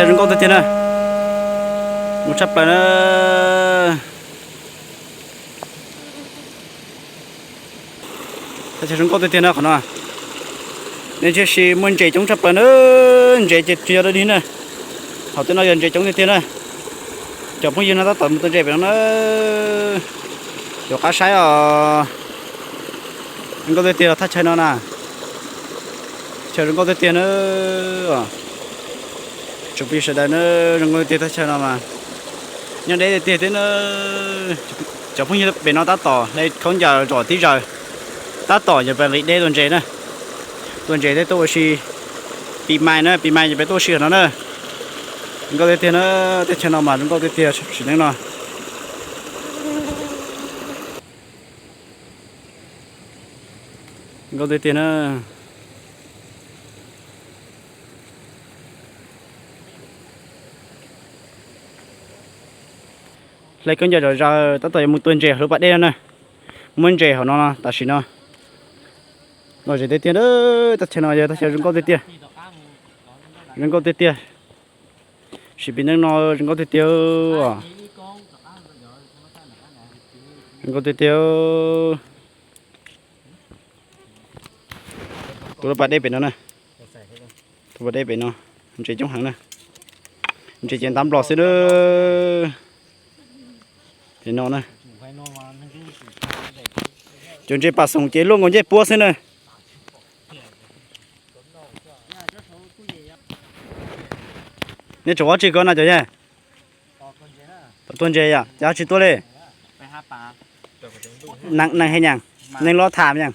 Zoo nkauj tiag tiag na. Zoo tshaj plaws na. Thaj chaw zoo nkauj tiag tiag na qhov no. Nej ntsia si muaj ntses coob tshaj plaws na. Ntses ces tsis yog dab dig na. Thaum twg no yog ntses coob tiag tiag na. Cov phooj ywg no tab tom mus tua ntses pem no na. Yuav qab saib os. Zoo nkauj tiag tiag thaj chaw no na. Chaw zoo nkauj tiag tiag na. Tsoom phooj ywg sawv daws na, zoo nkauj tiag tiag thaj chaw no mas nyob deb tiag tiag thiab na. Cov phooj ywg pem no tab tom hle khaub ncaws zom tib zaws, tab tom yuav pais nqis deb tua ntses na. Tua ntses thiab tuaj ua si, pis mais na, pis mais yuav pais tuaj ua si no na. Zoo nkauj tiag tiag na, teb chaws no mas zoo nkauj tiag tiag sim neej no. Zoo nkauj tiag tiag na. Hle khaub ncaws zom zaws tab tom yuav mus tua ntses hauv lub pas dej no na. Muaj ntses hauv no tam sim no. Lom zem tiag tiag, teb chaws no yog teb chaws zoo nkauj tiag tiag. Zoo nkauj tiag tiag. Sim pis neej no zoo nkauj tiag tiag. Zoo nkauj tiag tiag. Tua lub pas dej pem no na. Tua pas dej pem no, ntses coob heev na. Ntses ces ntab nplos xwb na. Pem no na. Cov ntses pas xoom ces luaj nkaus ncej puab xwb na. Nej tseem ua tsi ko no cov yawg? Tua ntses yom, cas tsis tuaj li? Neeg he nyaam, neeg loj tham nyaam.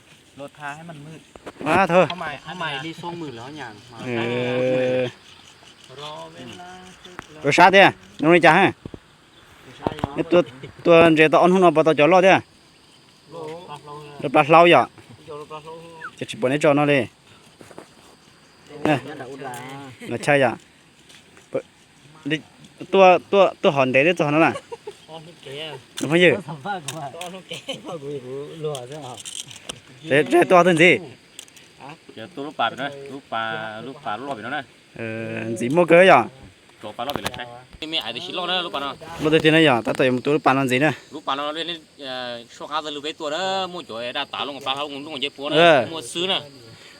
Rau sab thiab, zoo li cas? Tua ntses tau ob hnub no puas tau cov loj thiab? Loj plag hlaub yom. Ces tsis pom neb tso no li. Los chai yom. Tuaj hov ntev twb txog no na. Phooj ywg, tuaj twg ntxiv? Ntxiv muaj kawg yom. Loj tiag tiag na yom, tab tom yuav mus tua lub pas no ntxiv na.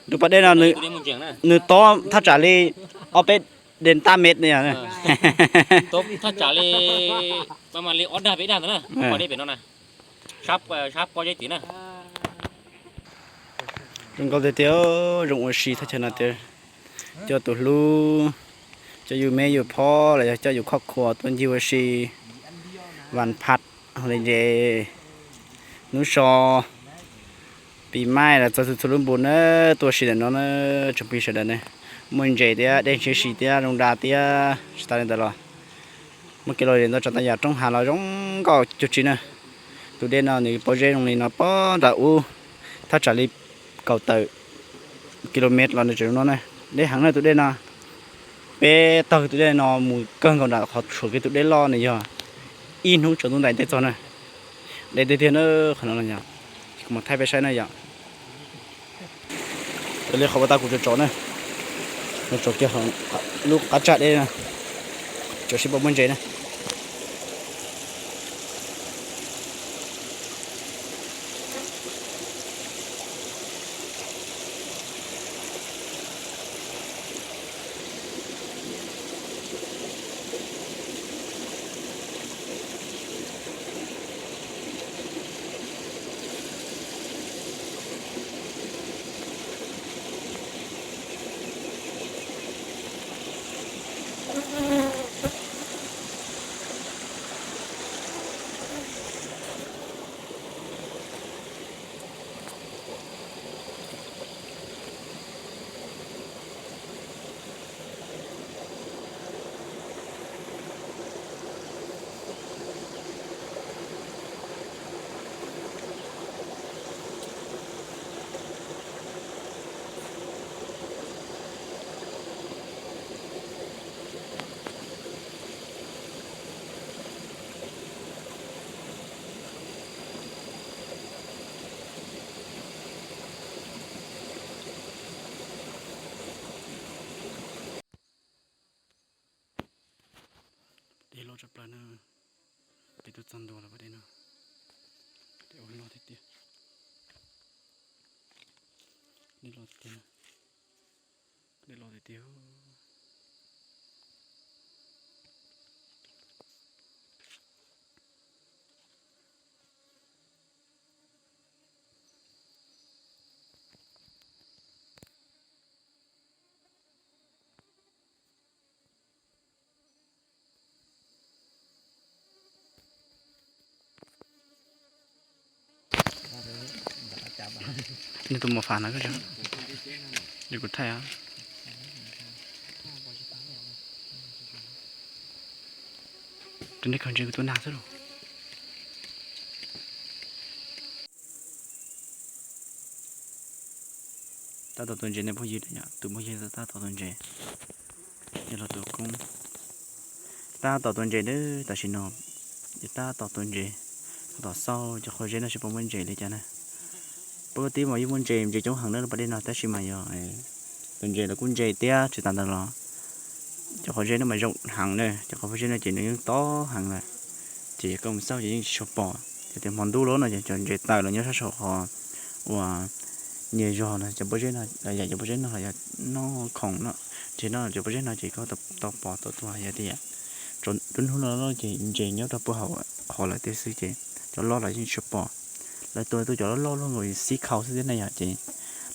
Lub pas dej no nws tob thaj tsam li ob peb delta mev no yom. Zoo nkauj tiag tiag, zoo ua si thaj chaw no tiag. Coj tus hlub, coj yus me yus phob los yog coj yus khob khua tuaj ncig ua si, vas phas holiday, hnub so, pis maij los txog txhua txhua lub npu na, tuaj si ntawm no na, tsoom phooj ywg sawv daws na. Muaj ntses thiab dej ntshiab si thiab zoo da thiab tsis tas li ntawd los muaj kev lom zem ntau tsav ntau yam, roob hav los zoo nkauj cuag tsi na. Tus dej no nws pob zeb zoo li no pob nram ub, thaj tsam li kaum tawm kilomev los nws tseem zoo no na. Deb heev na tus dej no. Peb taug tus dej no mus kawg nkaus nram qhov tshuam kiag tus dej loj nws yog ib hnub tsaus ntuj ntais ntev txog na. Deb tiag tiag na, qhov no yog, kuv mam thaij peb saib na yom. Raws li qhov uas tau kuv tsom tsom na, tsom kiag lub qab tsag deb na, tsom seb puas muaj ntses na. Loj tshaj plaws na, peb tuaj txog ntua lawm pas dej no, dej ua loj tiag tiag, dej loj tiag tiag, dej loj tiag tiag. Nej tus muam fam no, kuv thaij. Tus nej khaws ntses kuv tuaj nag xwb lauj. Tab tom tua ntses nej phooj ywg, tus phooj ywg tab tom tua ntses, yog los tus koob. Tab tom tua ntses na, tam sim no tab tom tua ntses, tab tom xauj cov qhov zeb no seb puas muaj ntses li cas na. Pab tib mas yeej muaj ntses, ntses coob heev na lub pas dej no, tab sis mas yog tus ntses los kuj ntse thiab tsis tas ntawd los cov qhov zeb no mas zoo heev na, cov qhov zeb no ces nws yeej tob heev lawm, ces yog koj mus xauj ces yeej tsis tshua pom. Yog tias hmo ntuj los no ces cov ntses taws los nyob sab saum qhov uas nyias zog no, cov pob zeb no, yam cov pob zeb no los yog noj khoom no, ces no cov pob zeb no ces koj tau pom tau tuaj. Yog tias lub hnub no ces ntses nyob rau puag hauv qhov lawm tiag xwb ces cov loj los yeej tsis pom. Lawv tua tuaj cov loj loj luaj nkaus xib khau xwb thiab na yom, ces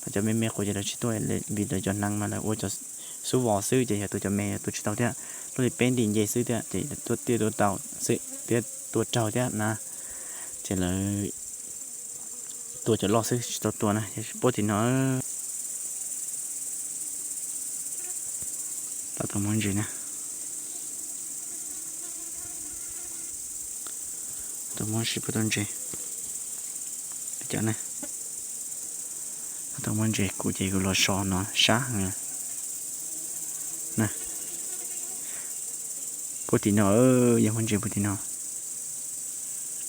lawv cov me me qhuav ces lawv tsis tuaj vim lawv cov hneev mas lawv ua cov xub vos xwb ces yog tua cov me tua tsis tau thiab, luaj li peb ntim nce xwb thiab ces tuaj tiaj tua tau xwb thiab tua raug thiab na, ces lawv tua cov loj xwb tsis tau tua na. Puab tim no tab tom muab ntses na, tab tom muab ntses, tab tom muab ntses kuv ces kuv los so no sab heev na. Puab tim no, yog muab ntses puab tim no,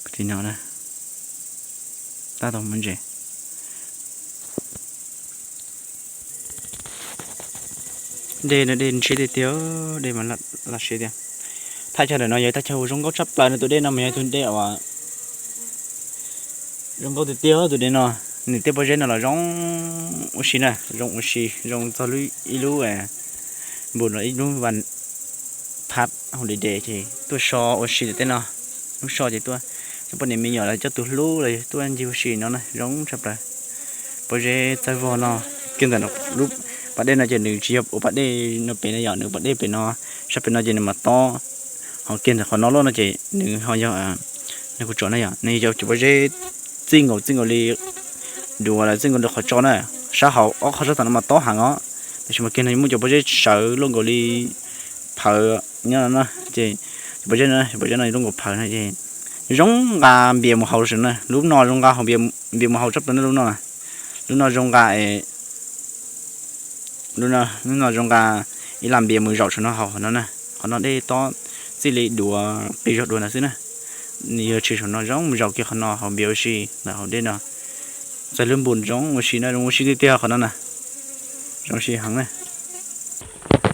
puab tim no na, tab tom muab ntses. Dej no dej ntshiab tiag tiag, dej mas laj siab tiag. Thaj chaw ntawm no yog thaj chaw uas zoo nkauj tshaj plaws no, tus dej no mas yog tus dej uas zoo nkauj tiag tiag tus dej no. Nws tej pob zeb no los zoo ua si na, zoo ua si, zoo txog ib lub npus los ib lub vas phab hauv dej dej ces tuaj so ua si tej no. Lub so ces tuaj, cov poj niam me nyuam los coj tus hlub los tuaj ncig ua si no na, zoo tshaj plaws. Pob zeb txawb vog no, kiag ntawm lub pas dej no ces nws tsis yog ua pas dej no pem no yom, nws pas dej pem no, sab pem no ces nws mas tob, ho kiag ntawm qhov no loj no ces nws ho yog, nws kuv tsom na yom, nws yog cov pob zeb txij nkaus txij nkaus li duav los txij nkaus li qhov tso na. Sab hauv ob qhov sab tom no mas tob heev os, tab sis mas kiag no muaj cov pob zeb sawv luaj nkaus li phawv nyob no na, ces cov pob zeb no, pob zeb no luaj nkaus phawv no ces zoo nqa npias mus haus saum no na. Lub no zoo nqa haus npias mus haus tshaj plaws na lub no. Lub no zoo nqa, lub no zoo nqa ib lam npias mus zaum saum no haus qhov no na. Qhov no dej tob txij li duav qis zog duav ntawd xwb na. Nws yog tshwm saum no zoo mus zaum kiag qhov no haus npias ua si ntawm hauv dej no. Txawg lub npus zoo ua si na, zoo ua si tiag tiag qhov no na. Zoo si heev na.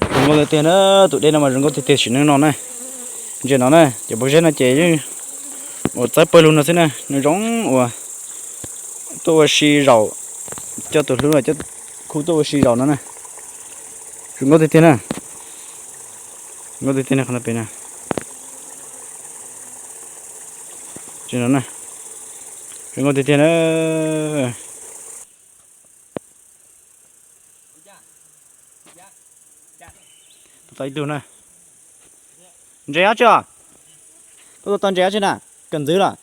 Zoo nkauj tiag tiag na, tus dej no mas zoo nkauj tiag tiag sim neej no na. Ntsia no na, cov pob zeb no ces yeej ua txawb pawg lug no xwb na, nws zoo uas tuaj ua si zaum, coj tus hlub los coj khub tuaj ua si zaum no na. Zoo nkauj tiag tiag na. Zoo nkauj tiag tiag na, qhov no pem na. Zoo nkauj tiag tiag na. Tau ib tug na. Ntses dab tsi os? Tuaj tau ntses dab tsi na? Kawm ntxwv los?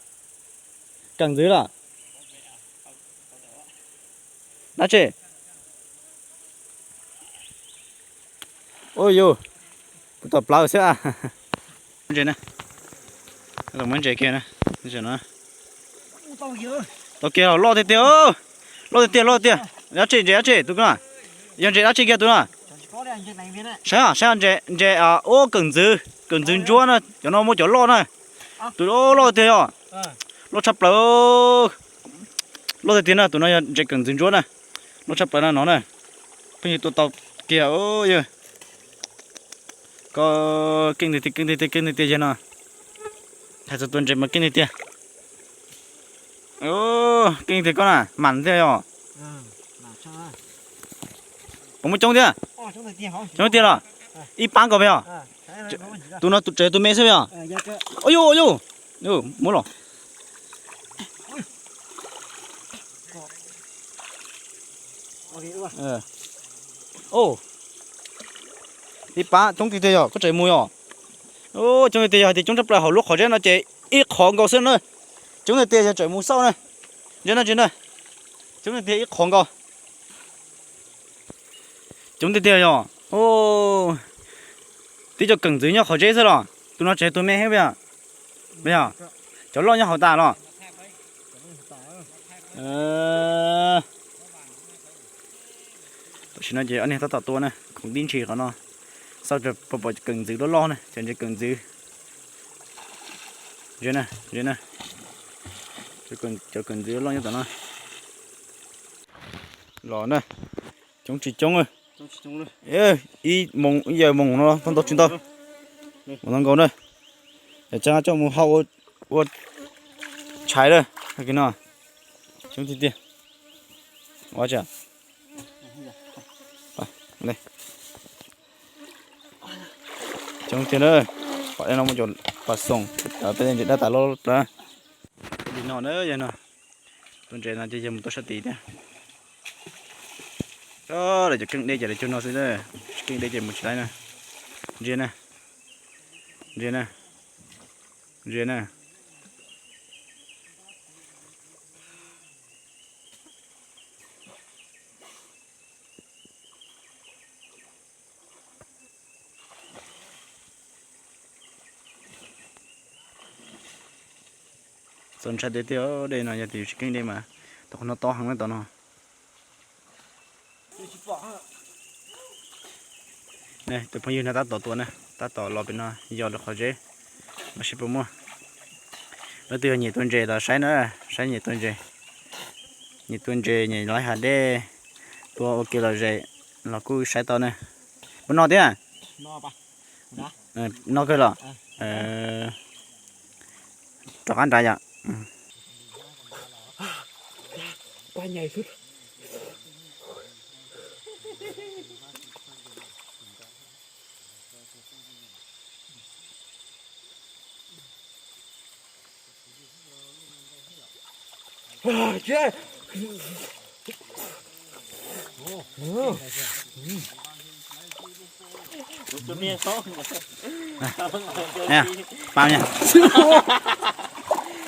Kawm ntxwv los? Dab tsi? Ua yus, kuv tom plawv xwb. Ntses na, muab ntses kiag na. Tau kiag, loj tiag tiag, loj tiag tiag, loj tiag. Dab tsi, ntses dab tsi tus no? Yog ntses dab tsi kiag tus no? Saib, saib, ntses, ntses ub, kawm ntxwv, kawm ntxwv ntsuab na, cov no muaj cov loj na. Tus loj tiag yog, loj tshaj plaws. Loj tiag tiag na, tus no yog ntses kawm ntxwv ntsuab na. Loj tshaj plaws na no na. Pheej yog tua tau kiag yog. Koj keej tiag tiag, keej tiag tiag, keej tiag tiag yawg no. Hais txog tua ntses mas keej tiag tiag. Keej tiag koj na, mam tiag yog. Puas muaj coob thiab? Coob tiag los? Ib pab nkaus yog? Tus no tus tsev tus me xwb yog? Ua yuj, ua yuj, muab los. Ib pab coob tiag tiag yog, koj tseem mus yog? Coob tiag tiag yog hais tias coob tshaj plaws hauv lub qhov zeb no ces ib qhov nkaus xwb na. Coob tiag tiag yog tseem mus xauj na. Ntsia na, ntsia na. Coob tiag tiag ib qhov nkaus. Coob tiag tiag yog. Tib co keem ntxwv nyob qhov zeb xwb los? Tus no tsev tus me heev yog? Yog, cov loj nyob hauv tas los? Tam sim no ces ob niag tab tom tua na, khoom tib ntshis qhov no, xauj pom keem ntxwv loj loj na, cov ntses keem ntxwv. Ntsia na, ntsia na, cov keem ntxwv loj nyob tom no. Los na, coob tsis coob, ib moos ib yawg moos no tau ntau tsis ntau, mus tau nkaus na. Yog tseeb coj mus hau ua tshais lawm no. Coob tiag tiag. Coob tiag na. Pom no mus cov pas xoom, peb ntses dab tas loj plaws. Li no na yog no, tus ntses no ces yog mus tuaj sab tid thiab. Lawv cov keej deb ces lawv cug no xwb, tsis keej deb ces mus tsis laib na. Ntsia na, ntsia na, ntsia na. Txaus ntshai tiag tiag, dej no yog tias tsis keej dej mas tus qhov no tob heev na tom no. Tus phooj ywg no tab tom tua na, tab tom los pem no yos lawv qhov zeb, mas seb puas muaj. Leej twg nyiam tua ntses los saib na, saib nyiam tua ntses, nyiam tua ntses nyiam laij hav dej, tua ua ke lom zem los kuj saib tau na. Puas no thiab? No kawg los? Rov qab nrad yom. Pab nha,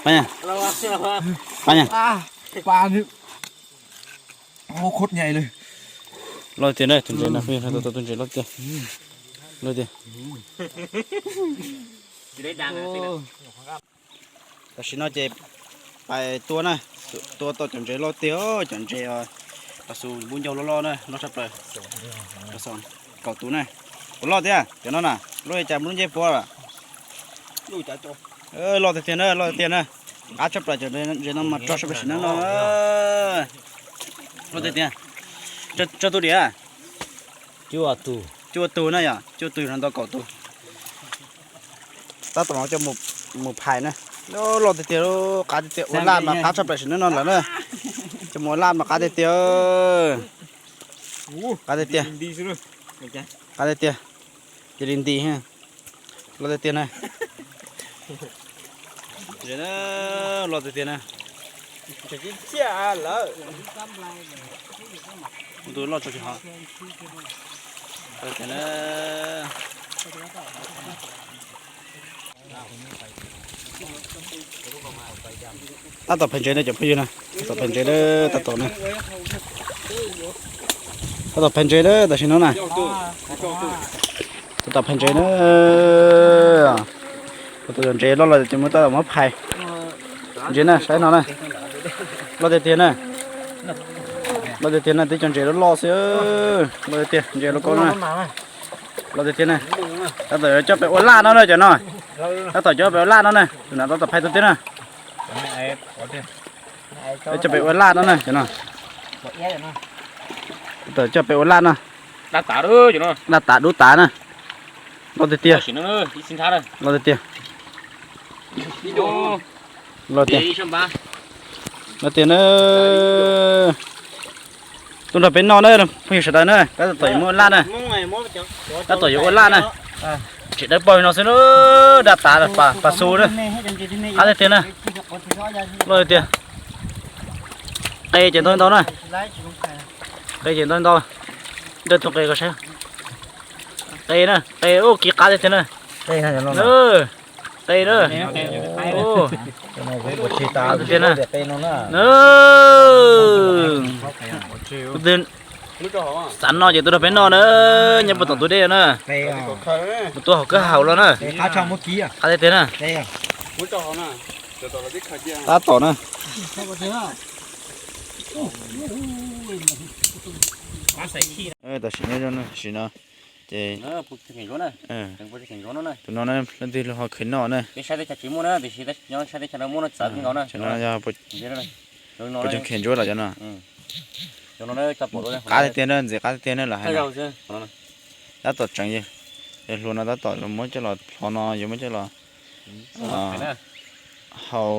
pab nha, pab nha. Loj tiag na, tus ntses no, tus ntses loj tiag, loj tiag. Tam sim no ces pais tua na, tua tau cov ntses loj tiag, cov ntses pas xus npub ncaug loj loj na, loj tshaj plaws. Kaum tus na, puas loj thiab cov no na, loj li cas muaj lub ncej puab. Loj tiag tiag na, loj tiag tiag na. Qab tshaj plaws cov ntses no mas rog sab pem sim neej no. Loj tiag tiag. Tsawg tus diam? Cuaj tus na yom, cuaj tus no ntau kaum tus. Tab tom coj mus phais na. Loj tiag tiag, qab tiag tiag, ua laj mas qab tshaj plaws sim neej no lawm na. Coj mus ua laj mas qab tiag tiag. Qab tiag tiag. Qab tiag tiag. Cia li nti. Loj tiag tiag na. Loj tiag tiag na. Tus loj tso tsis hov. Tab tom phais ntses na cov phooj ywg na, tab tom phais ntses na, tab tom na. Tab tom phais ntses na tam sim no na. Tab tom phais ntses na. Tus cov ntses loj loj ces muab tab tom muab phais. Ntses na, saib no na. Loj tiag tiag na. Loj tiag tiag na, tib cov ntses loj loj xwb. Loj tiag tiag, ntses loj koob na. Loj tiag tiag na. Tab tom coj pem ua laj no na cov no. Tab tom coj pem ua laj no na, tus no tab tom phais tus tiag na. Coj pem ua laj no na cov no. Tab tom coj pem ua laj no. Dab tav dub tav na. Loj tiag tiag. Loj tiag tiag. Loj tiag. Loj tiag na. Tuaj nrog peb noj na phooj ywg sawv daws na, tab tom yuav muab ua laj na. Tab tom yuav ua laj na. Tseem dawb paug li no xwb na, daj tas pas xu na. Qab tiag tiag na. Loj tiag tiag. Qe ces ntau ntau na. Qe ces ntau ntau. Nrog tus qe ko saib. Qe na, qe ua kiv qab tiag tiag na. Qe na. Tiag na. Xav noj ces tuaj nrog peb noj na, nyob puag tom ntug dej na. Mus tua hauv kawg haus los na. Qab tiag tiag na. Tab tom na. Tam sim no, tam sim no ces tus no leej twg ho kheev noj na. Puas tseem kheev ntsuab los cov no? Qab tiag tiag na, ntxim qab tiag tiag na lawm hais. Tab tom tseev, hluas no tab tom muab coj los hlo no yuav muab coj los hau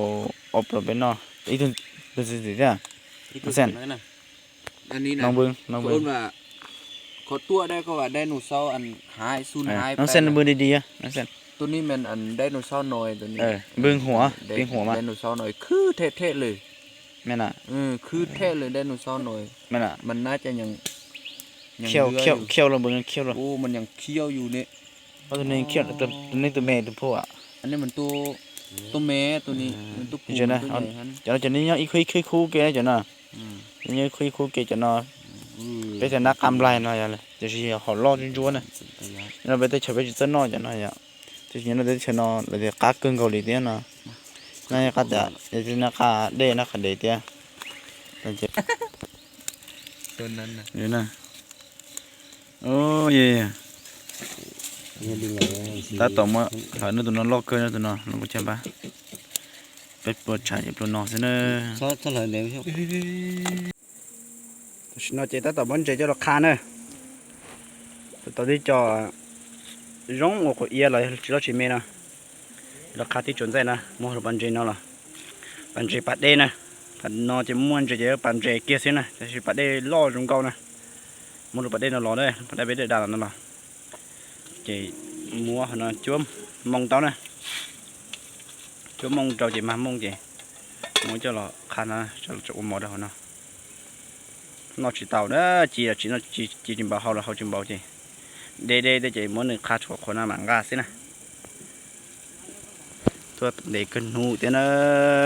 ob plaub peb noj. Ib tug ntxim thiab. Noo Npwg, Noo Npwg. Noo Xeej, Noo Npwg di di, Noo Xeej. Npwg Huam, Npwg Huam mas. Khwb thej lawm dinosaur no. Khiauj los, Npwg khiauj los. Tus neeg tus me tus phuj. Cov no cov neeg nyob ib khub ib khub ke cov no. Nyob ib khub ib khub ke cov no. Peb txhais nab qa nplaig no yog, tiam sis yog hom loj ntsuab ntsuab na. Yog no peb teb chaws peb tsis txawj noj cov no yom. Tiam sis nyob no teb chaws no lawv tias qab kawg nkaus li thiab no. Nab qa, nab qa dej nab qa dev thiab. Tab tom muab hlawv, nws tus no loj kawg, nws tus no los kuv caj npab. Peb pluas tshav ces pluas no xwb na. Tam sim no ces tab tom muab ntses coj los qha na. Tab tom tib co zoo ua quav iab los tsis loj tsis me no. Los qha tib tsuas ntxaij na, muab hauv pas ntses no los, pas ntses pas dej na. Pas no ces muaj ntses ces pas ntses kiag xwb na, tab sis pas dej loj zoo nkauj na. Muab rau pas dej no los, pas dej peb dej da los no los. Ces muab hauv no cuab moo tau na. Cuab moo rau ces mag moo ces muab coj los qha no, ua mov rau hauv no. Noj tsis tau na, ci los tsis noj, ci tsis npaum, hau los hau tsis npaum ces deb deb thiab ces muab nws qha tshuav qhuav no mam nqa xwb na. Tuaj ntev kawg hnub thiab na,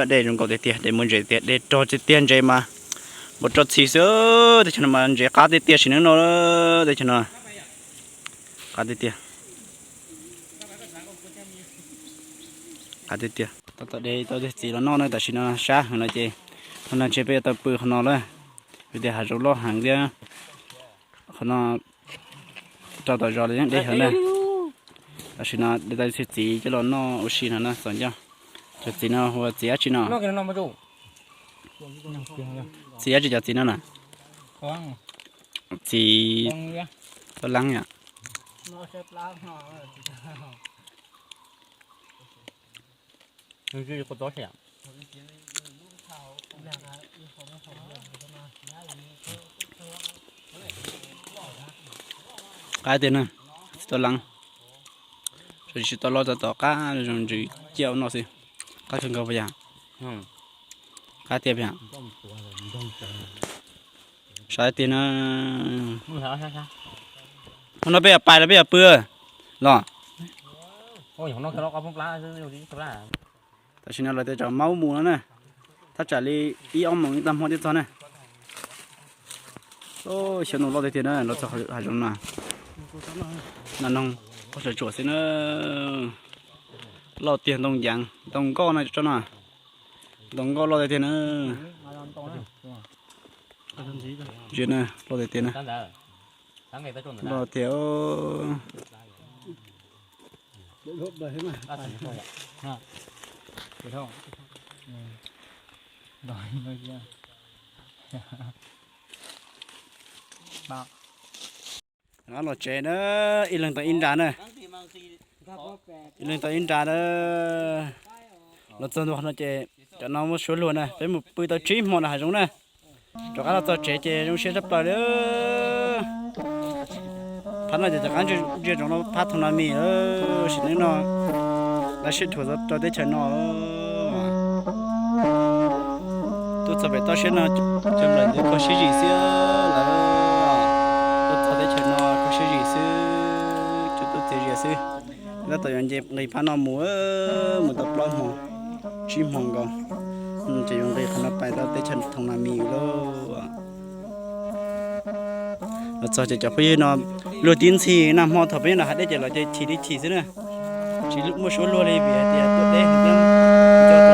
dej zoo nkauj tiag tiag, dej muaj ntses tiag, dej rog tiag tiag, ntses mas npaum roj txhi xwb. Teb chaws no mas ntses qab tiag tiag sim neej no, teb chaws no qab tiag tiag. Qab tiag tiag. Tab tom de tau txiv los noj na, tam sim no sab heev no ces hauv no ntshe peb yuav tau pw hauv no lawm, vim tias hav zoov loj heev thiab. Qhov no rau tom zos los yeej deb heev na. Tam sim no de tau txiv coj los noj ua si no na, txaus ncauj. Cov txiv no hu ua txiv dab tsi no? Txiv dab tsi cov txiv no na? Txiv toj leeb yom. Qab tiag na, txiv toj leeb. Tsis tau loj txog tom qab zoo ntsws ciaj ua noj xwb. Qab kawg nkaus puas yog? Qab tiag puas yog? Sab tiag na. Hmo no peb yuav pais los peb yuav pw los? Tam sim no lawv tias tsam maub mus no na, thaj tsam li ib ob moos ib tag hmo thiaj txog na. Xyov nws loj tiag tiag na, los txog hav zoov no. Nas noog poj sav tsuam xwb na. Loj tiag, ntoo yaav ntoo nkoj na tsob no. Ntoo nkoj loj tiag tiag na. Ntsia na, loj tiag tiag na. Loj tiag. Los tsev na, ib leeg tau ib nra na. Ib leeg tau ib nra na. Los txog ntua no ces cov no muaj suab luag na, peb mus pw tau tsib hmo no hav zoov na. Rov qab los txog tsev ces zoo siab tshaj plaws li. Phab no ces rov qab ntsia ntsoov no phab thoo na mis, sim neej no lawv sib dhuav rau teb chaws no. Tuaj txog pem toj siab no, cov nplawm ntawd kho siab zim xwb lawm. Tuaj txog teb chaws no kho siab zim xwb, cov tuaj txias zias xwb. Tab tom yuav nce nqis phab no mus, mus tau plaub hmo, tsib hmo nkaus, ces yuav nqis qhov no pais tau teb chaws thoo na mis lauj. Los txog ces cov phooj ywg no luag tib ntxhi nag hmo thaum peb nyob nram hav dej ces lawv ces chim li chim xwb na, tsis muaj suab luag li vim hais tias tuaj deb thiab.